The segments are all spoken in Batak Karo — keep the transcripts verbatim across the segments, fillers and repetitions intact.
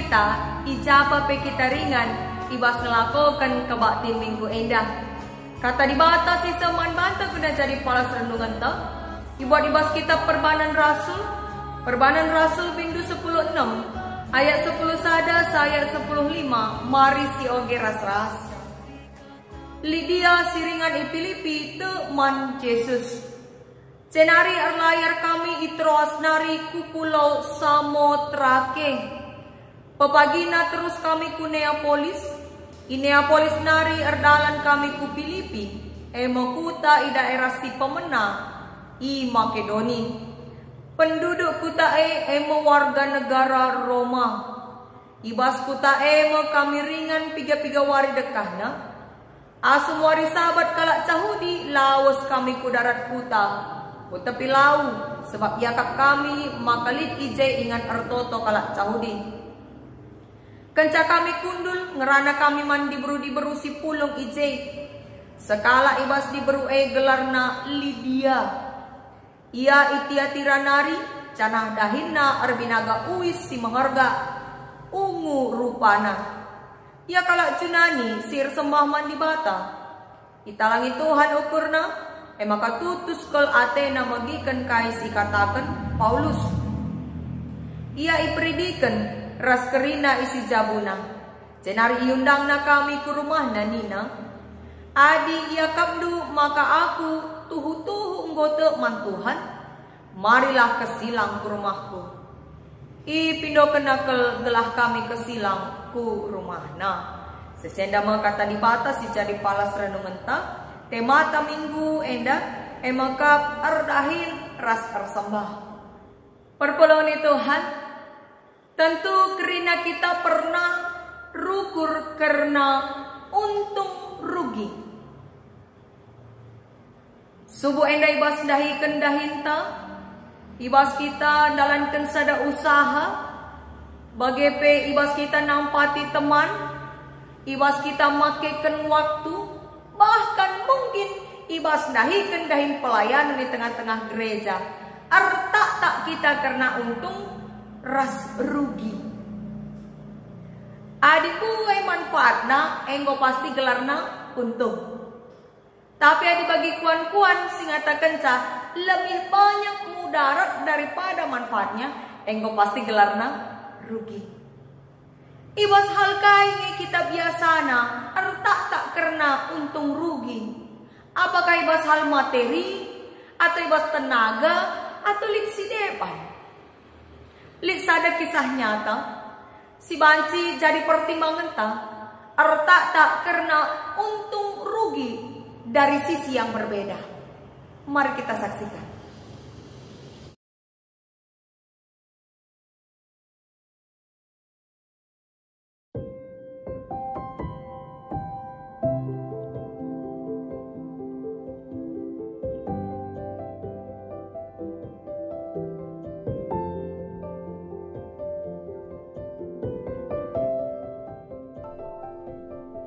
Kita, i ja pe kita ringan i bas ngelakoken kebaktin minggu enda. Kata Dibata si seh man banta guna jadi palas renungenta, ibuat i bas kitab Perbahanen Rasul, Perbahanen Rasul bindu sepuluh enem, ayat sepuluh sada seh ayat sepuluh lima, mari sioge ras-ras. Lidia si ringan i Pilipi tek man Jesus. Jenari erlayar kami i Troas nari ku pulau Samotrake. Pepagina terus kami ku Neapolis. I Neapolis nari erdalan kami ku Pilipi, e me kuta i daerah si pemena i Makedoni. Penduduk kuta e, e me warga negara Roma. I bas kuta e me kami ringan piga-piga wari dekahna. Asum wari Sabat kalak Jahudi lawes kami ku darat kuta, ku tepi lau, sebab iakap kami maka lit i je ingan ertoto kalak Jahudi. Kenca kami kundul, ngerana kami man diberu-diberu si pulung i je. Sekalak i bas diberu e gelarna Lidia. Ia i Tiatira nari, janah dahinna erbinaga uis si meherga, ungu rupana. Ia kalak Junani si ersembah man Dibata. Italangi Tuhan ukurna, e maka tutus kal atena megiken kai si ikataken Paulus. Ia iperidiken ras kerina isi jabuna. Jenari iundangna kami ku rumahna nina, "Adi iakapndu maka aku tuhu-tuhu enggo tek man Tuhan, marilah kesilang ku rumahku." Ipindokenna kal gelah kami kesilang ku rumahna. Sesenda me kata Dibata si jadi palas renungenta, temata minggu enda, e me kap erdahin ras ersembah. Perpulungen Tuhan, tentu kerina kita pernah rukur kerna untung rugi. Subuk enda i bas ndahiken dahinta, i bas kita ndalanken sada usaha, bage pe i bas kita nampati teman, i bas kita makeken waktu, bahkan mungkin i bas ndahiken dahin pelayanan i tengah-tengah gereja, ertaktak kita kerna untung ras rugi. Adi buai manfaatna, enggo pasti gelarna untung. Tapi adi bagi kuan-kuan si ngatakenca lebih banyak mudarat daripada manfaatnya, enggo pasti gelarna rugi. I bas hal kai nge kita biasana ertaktak kerna untung rugi? Apakah i bas hal materi, atau i bas tenaga, atau lit si deban? Lit sada kisah nyata si banci jadi pertimbangenta, ertaktak kerna untung rugi dari sisi yang berbeda. Mari kita saksikan.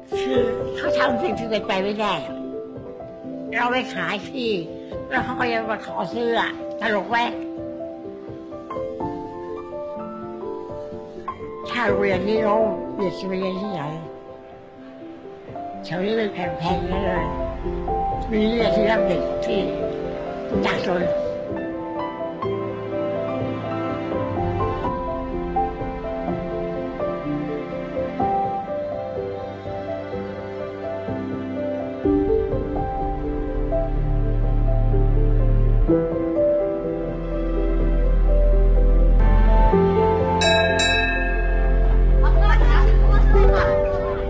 Seh, เขาทำสิ่งที่เป็นไปไม่ได้ เราไปขายที่ แล้วเขาก็ยังมาขอซื้ออะ ตลกไหม ถ้าโรงเรียนนี้ล้ม เด็กจะไปเรียนที่ไหน แถวนี้มันแพงๆ นั่นเลย มีเรียกที่รับเด็กที่ยากจน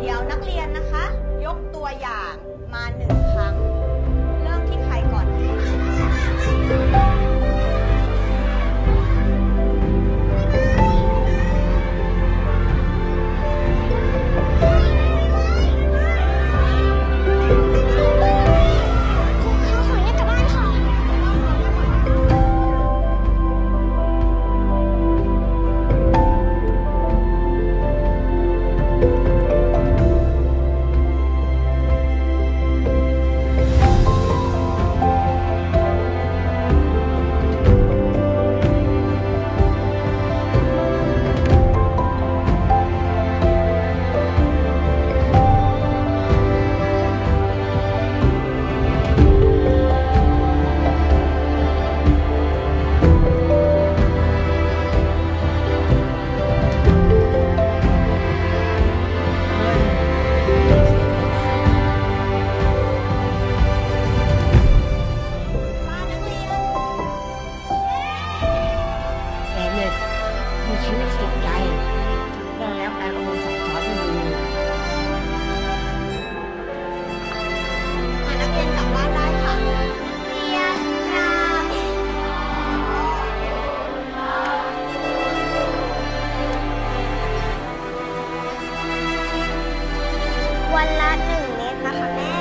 เดี๋ยวนักเรียนนะคะ ยกตัวอย่างมาหนึ่งครั้ง เริ่มที่ใครก่อนดี Lat nengit mahabe.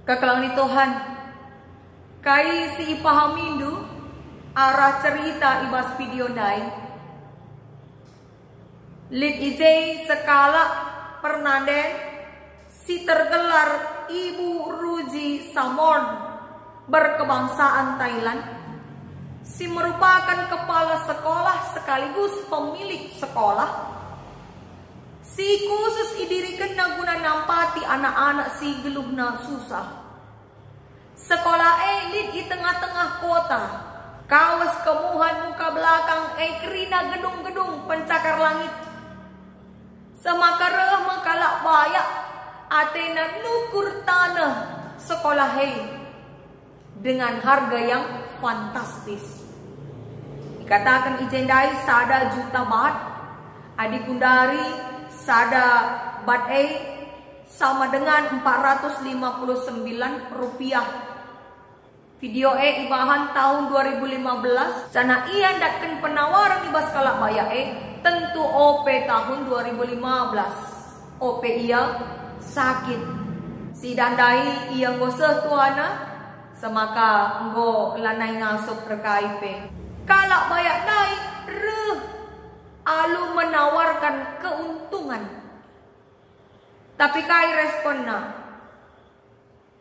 Kekelengen Tuhan, kai si ipahamindu arah cerita i bas video ndai? Lit i je sekalak pernanden si tergelar Ibu Ruji Samorn, berkebangsaan Thailand, si merupakan kepala sekolah sekaligus pemilik sekolah, si khusus idirikenna guna nampati anak-anak si geluhna susah. Sekolah e lit i tengah-tengah kota, kawes kemuhen muka belakang e kerina gedung-gedung pencakar langit. Semaka reh me kalak bayak, atena nukur taneh sekolah e dengan harga yang fantastis. Ikataken i je ndai sada juta bat, adi kundari sada bat e sama dengan empat ratus lima puluh sembilan rupiah. Video e ibahan tahun dua ribu lima belas, janah ia ndatken penawaren i bas kalak bayak e, tentu ope tahun dua ribu lima belas. Ope ia sakit. Sidah ndai ia enggo seh tuana, semaka enggo lanai ngasup rekai pe. Kalak bayak ndai reh alu menawarkan keuntungan. Tapi kai responna?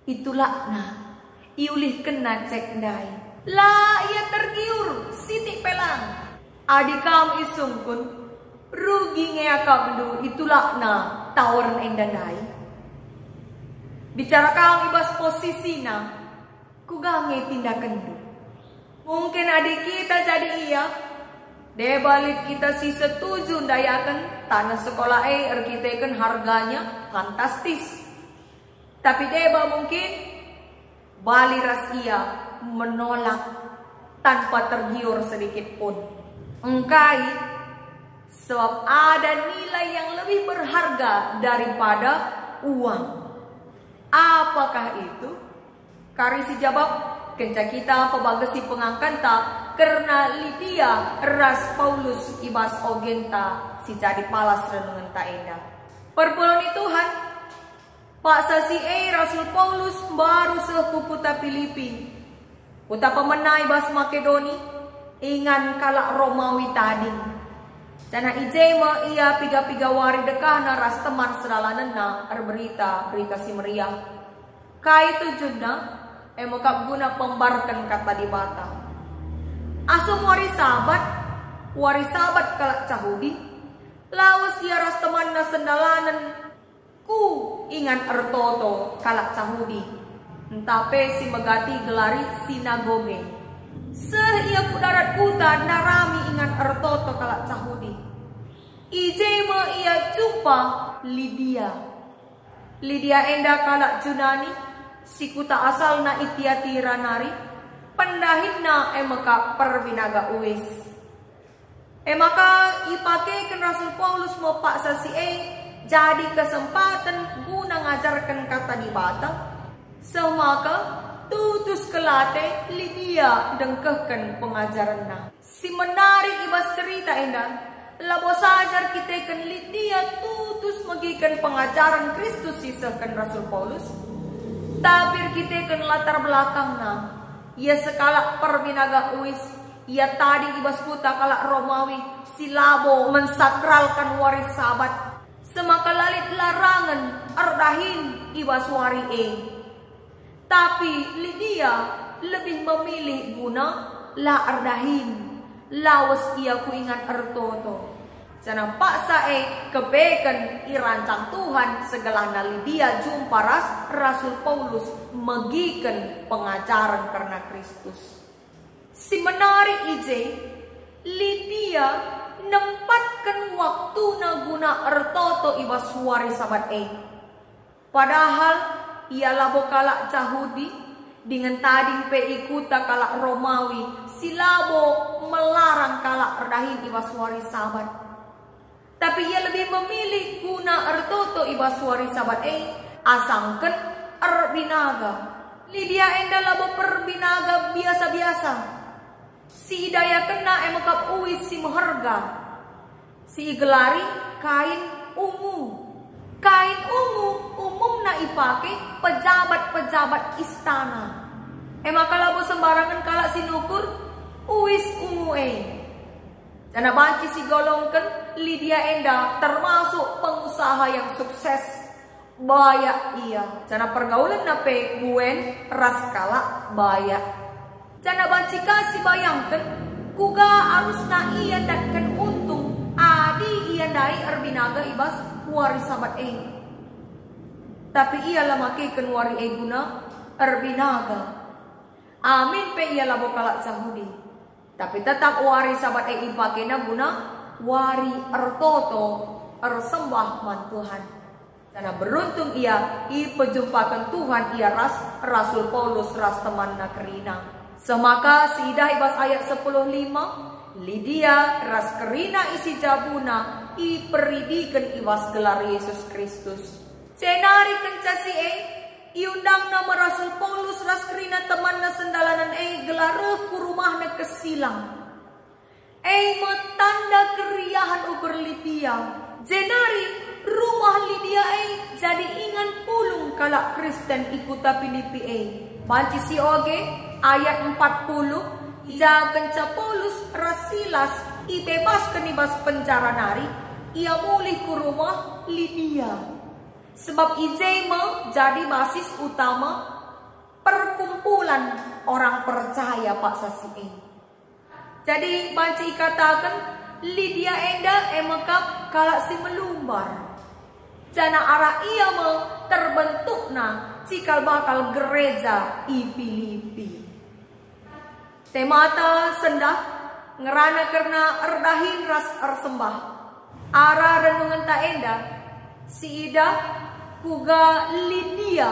Itulakna, iulihkenna cek ndai. La ia tergiur, sitik pe lang. Adi kam isungkun, rugi nge akapndu itulakna tawaren enda ndai. Bicara kam i bas posisina, kuga nge tindakenndu? Mungkin adi kita jadi ia, deba lit kita si setuju ndayaken taneh sekolah e erkiteken harganya fantastis. Tapi deba mungkin bali ras ia menolak tanpa tergiur sedikit pun. Engkai? Sebab ada nilai yang lebih berharga daripada uang. Apakah itu? Kari si jabap, kenca kita pebagesi pengangkanta kerna Lidia ras Paulus i bas ogenta si jadi palas renungenta enda. Perpulungen Tuhan, paksa si e Rasul Paulus mbaru seh ku kuta Pilipi, kuta pemena i bas Makedoni, ingan kalak Romawi tading. Janah i je me ia piga-piga wari dekahna ras teman sedalanenna erberita Berita Si Meriah. Kai tujunna? E me kap guna pembarken Kata Dibata. Asum wari Sabat, wari Sabat kalak Jahudi, lawes ia ras temanna sendalanen ku ingan ertoto kalak Jahudi, ntah pe si megati gelari sinagoge. Seh ia ku darat kuta ndarami ingan ertoto kalak Jahudi. I je me ia jumpa Lidia. Lidia enda kalak Junani, si kuta asalna i Tiatira nari, pendahinna e me kap perbinaga uis. E maka ipakeken Rasul Paulus me paksa si e jadi kesempaten guna ngajarken Kata Dibata, seh maka tutus kel ate Lidia ndengkehken pengajarenna. Si menarik i bas cerita enda, labo saja erkiteken Lidia tutus megiken pengajaren Kristus si isehken Rasul Paulus, tapi erkiteken latar belakangna. Ia sekalak perbinaga uis, ia tading i bas kuta kalak Romawi si labo mensakralkan wari Sabat, seh maka la lit larangen erdahin i bas wari e. Tapi Lidia lebih memilih guna la erdahin, lawes ia ku ingan ertoto. Janah paksa e kebeken irancang Tuhan segelahna Lidia jumpa ras Rasul Paulus megiken pengajaren kerna Kristus. Si menarik i je, Lidia nempatken waktuna guna ertoto i bas wari Sabat e. Padahal ia labo kalak Jahudi, dingen tading pe i kuta kalak Romawi si labo melarang kalak erdahin i bas wari Sabat. Tapi ia lebih memilih guna ertoto i bas wari Sabat e, asangken erbinaga. Lidia enda labo perbinaga biasa-biasa. Si idayakenna e me kap uis si meherga, si igelari kain ungu. Kain ungu umumna ipake pejabat-pejabat istana. E maka labo sembarangen kalak si nukur uis ungu e. Janah banci sigolongken, Lidia enda termasuk pengusaha yang sukses. Bayak ia, janah pergaulenna pe buen ras kalak bayak. Janah banci ka sibayangken, kuga arusna ia ndatken untung adi ia ndai erbinaga i bas wari Sabat e. Tapi ia la makeken wari e guna erbinaga. Amin pe ia labo kalak Jahudi. Tapi tetap wari Sabat e ipakena guna wari ertoto, ersembah man Tuhan. Janah beruntung ia ipejumpaken Tuhan ia ras Rasul Paulus ras temanna kerina. Semaka si idah i bas ayat sepuluh lima, Lidia ras kerina isi jabuna iperidiken i bas gelar Yesus Kristus. Jenari kenca si e, iundangna me Rasul Paulus ras kerina temanna sendalanen e gelah reh ku rumahna kesilang. E me tanda keriahen ukur Lidia. Jenari rumah Lidia e jadi ingan pulung kalak Kristen i kuta Pilipi e. Banci si oge, ayat empat puluh, i ja kenca Paulus ras Silas ibebasken i bas penjara nari, ia mulih ku rumah Lidia. Sebab i je me jadi basis utama perkumpulan orang percaya paksa si e. Jadi banci ikataken, Lidia enda e me kap kalak si melumbar. Janah arah ia me terbentukna cikal bakal gereja i Pilipi. Temata sendah ngerana kerna erdahin ras ersembah. Arah renungenta enda, siidah kuga Lidia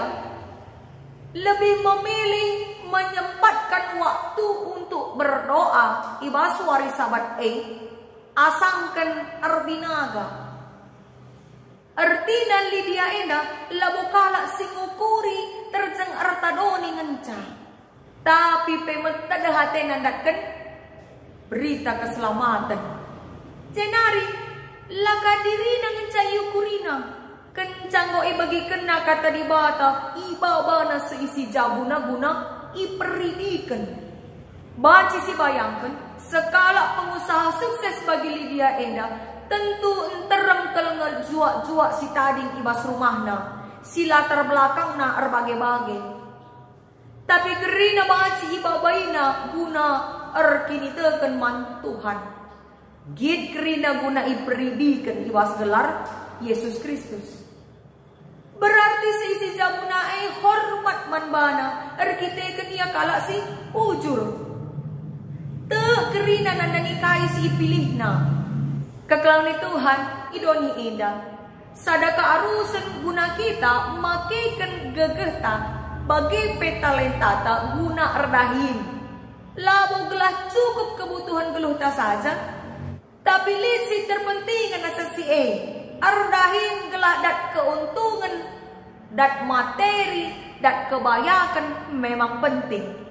lebih memilih menyempatkan waktu untuk berdoa i bas wari Sabat e, asangken erbinaga. Ertina Lidia enda labo kalak si ngukuri terjeng erta doni ngenca, tapi pe metedeh atena ndatken berita keselamaten. Jenari la ka dirina ngenca iukurina, kenca enggo ibegikenna Kata Dibata, ibabana seisi jabuna guna iperidiken. Banci sibayangken, sekalak pengusaha sukses bagi Lidia enda tentu nterem kal nge juak-juak si tading i bas rumahna, si latar belakangna erbage-bage. Tapi kerina banci ibabaina guna erkiniteken man Tuhan. Git kerina guna iperidiken i bas gelar Yesus Kristus. Berarti seisi jabuna e hormat man bana erkiteken ia kalak si bujur. Tek kerina nandangi kai si ipilihna. Kekelengen Tuhan, i doni enda, sada kearusen guna kita makeken gegehta bage pe talentata guna erdahin. Labo gelah cukup kebutuhen geluhta saja, tapi lit si terpentingen asa si e, erdahin gelah dat keuntungan, dat materi, dat kebayaken memang penting.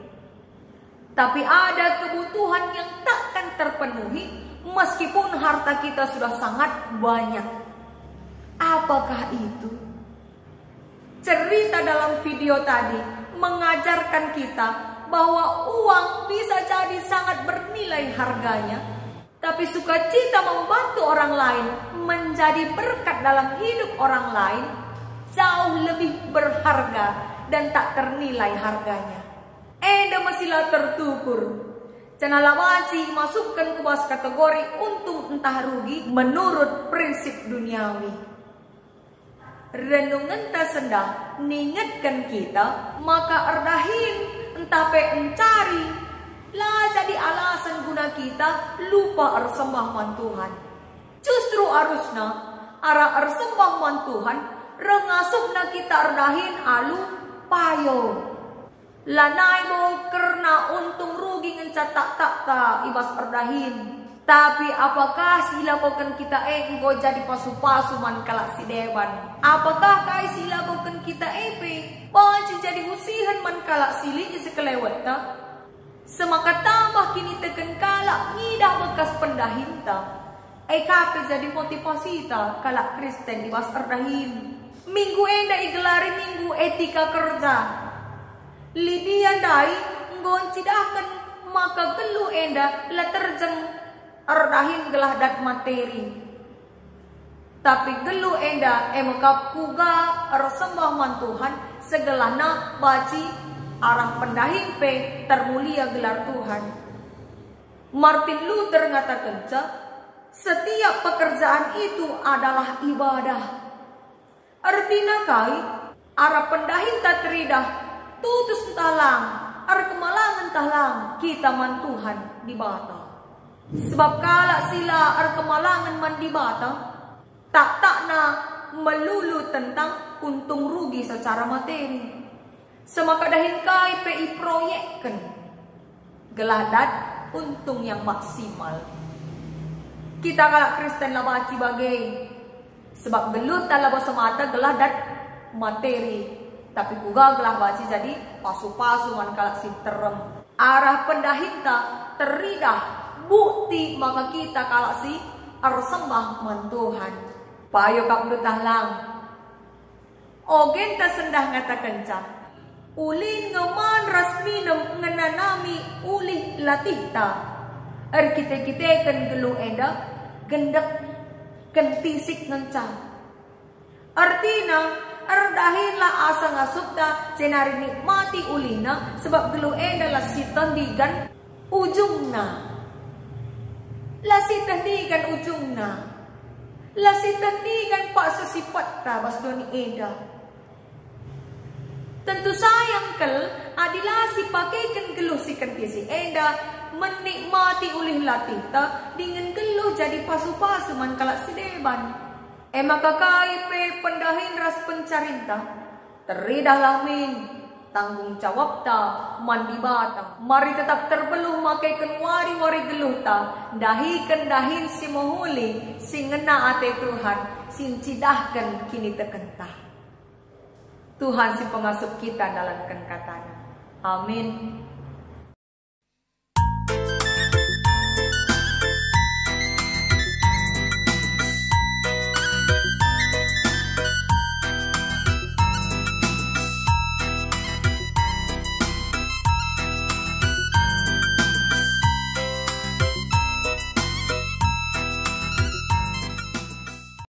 Tapi ada kebutuhan yang takkan terpenuhi meskipun harta kita sudah sangat banyak. Apakah itu? Cerita dalam video tadi mengajarkan kita bahwa uang bisa jadi sangat bernilai harganya, tapi sukacita membantu orang lain menjadi berkat dalam hidup orang lain jauh lebih berharga dan tak ternilai harganya. Enda me si la tertukur, janah la banci imasukken ku bas kategori untung ntah rugi menurut prinsip duniawi. Renungenta sendah ningetken kita maka erdahin ntah pe encari la jadi alasen guna kita lupa ersembah man Tuhan. Justru arusna, arah ersembah man Tuhan reh ngasupna kita erdahin alu payo. Lanai bo kerna untung rugi ngenca taktakta i bas erdahin. Tapi apakah si ilakoken kita e enggo jadi pasu-pasu man kalak si deban? Apakah kai si ilakoken kita e pe banci jadi usihen man kalak si lit i sekelewetta? Semaka tambah kiniteken kalak ngidah bekas pendahinta, e ka pe jadi motivasita kalak Kristen i bas erdahin. Minggu enda igelari Minggu Etika Kerja. Lidia ndai enggo ncidahken maka geluh enda la terjeng erdahin gelah dat materi. Tapi geluh enda e me kap kuga ersembah man Tuhan segelahna banci arah pendahin pe termulia gelar Tuhan. Martin Luther ngatakenca, "Setiap pekerjaan itu adalah ibadah." Ertina kai? Arah pendahinta teridah, tutus ntah lang, erkemalangen ntah lang kita man Tuhan Dibata. Sebab kalak si la erkemalangen man Dibata, taktakna melulu tentang untung rugi secara materi. Semaka dahin kai pe iproyekken, gelah dat untung yang maksimal. Kita kalak Kristen la banci bage, sebab geluhta labo semata gelah dat materi, tapi kuga gelah banci jadi pasu-pasu man kalak si nterem. Arah pendahinta teridah bukti maka kita kalak si ersembah man Tuhan. Payo kap ntah lang. Ogenta sendah ngatakenca, ulin nge man ras minem ngenanami ulih latihta. Erkite-kiteken geluh enda, gendek, kentisik ngenca. Ertina, erdahinlah asa ngasupta jenari nikmati ulihna, sebab geluh enda la sieteh ndigan ujungna. La sieteh ndigan ujungna. La sieteh ndigan paksa sipatta bas doni enda. Tentu sayang kal adi la sipakeken geluh si kentisik enda menikmati ulih latihta dingen geluh jadi pasu-pasu man kalak si deban. E maka kai pe pendahin ras pencarinta, teridahlah min tanggung jawabta man Dibata. Mari tetap terbeluh makeken wari-wari geluhta, ndahiken dahin si mehuli, si ngena ate Tuhan, si ncidahken kinitekenta. Tuhan si pengasup kita ndalanken katana. Amin.